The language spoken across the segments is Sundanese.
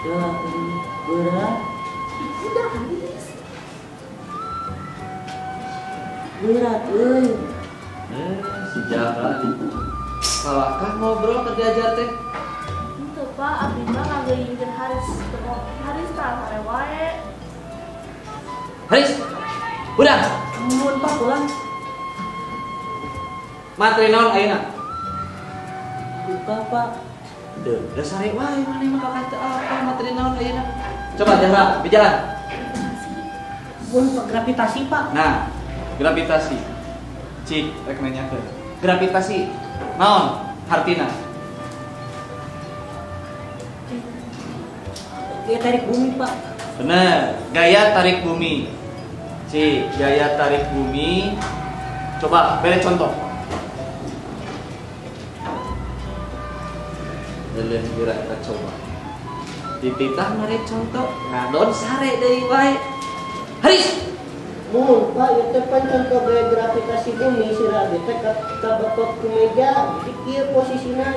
Ya, berat. Udah habis. Berat euy. Si Jaka. Salahkah ngobrol ke diajar teh? Henteu Pak, abdi mah ngageuingkeun Haris. Haris tah sare wae. Haris. Udah. Mun Pak pulang. Materi naon ayeuna? Lupa Pak. Deuh, da sare wae maneh mah kakak teu apa materi naon ayeuna? Coba Jahra, bijalan. Mun Pak gravitasi Pak. Nah, gravitasi. Cik, rek nanyakeun. Gravitasi naon hartina? Gaya tarik bumi Pak. Bener, gaya tarik bumi. Cik, gaya tarik bumi. Coba beri contoh. Leuleun geura kita coba. Dititah mere contoh, ngadon sare deui wae. Haris. Mun Pak, ieu teh pan contoh gaya gravitasi bumi si Rabi teh kabetot ku meja, jadi kieu posisina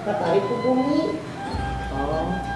katarik ku bumi. Oh.